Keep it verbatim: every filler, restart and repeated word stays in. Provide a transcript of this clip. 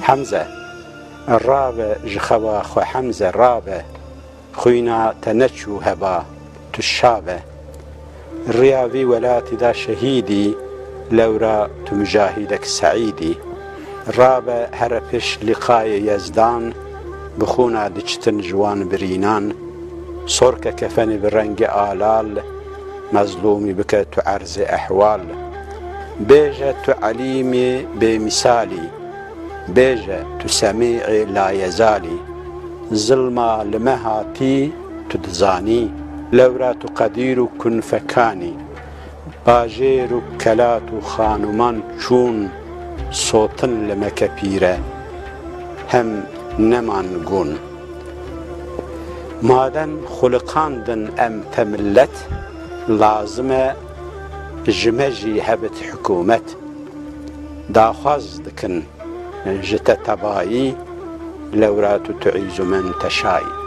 Hemze, rabe ji xewa xwe, Hemze, rabe. Xwîna te neçû heba, tu şa be. Riya vî welatî da şehîdî, lewra tu mujahîdek seîdî. Rabe here pêş lîqayê Yezdan, bi xûna diçitin ji wan birînan. Sorke kefenê bi rengê alal, mezlûmî bike tu erzê ehwal. Bêje tu elîmê bêmîsalî, bêje tu semî'ê layezalî. Zilma li me hatî tu dizanî, lewra tu qedîr û kun fekanî. Bajêr û kelat û xanuman çûn, sotin li me kepîre, hem neman gûn. Madem xuliqandin em te millet, lazim e ji me jî hebit hikûmet. Daxwaz dikin ji te tebayî, lewra tu tu îzûmen teşayî.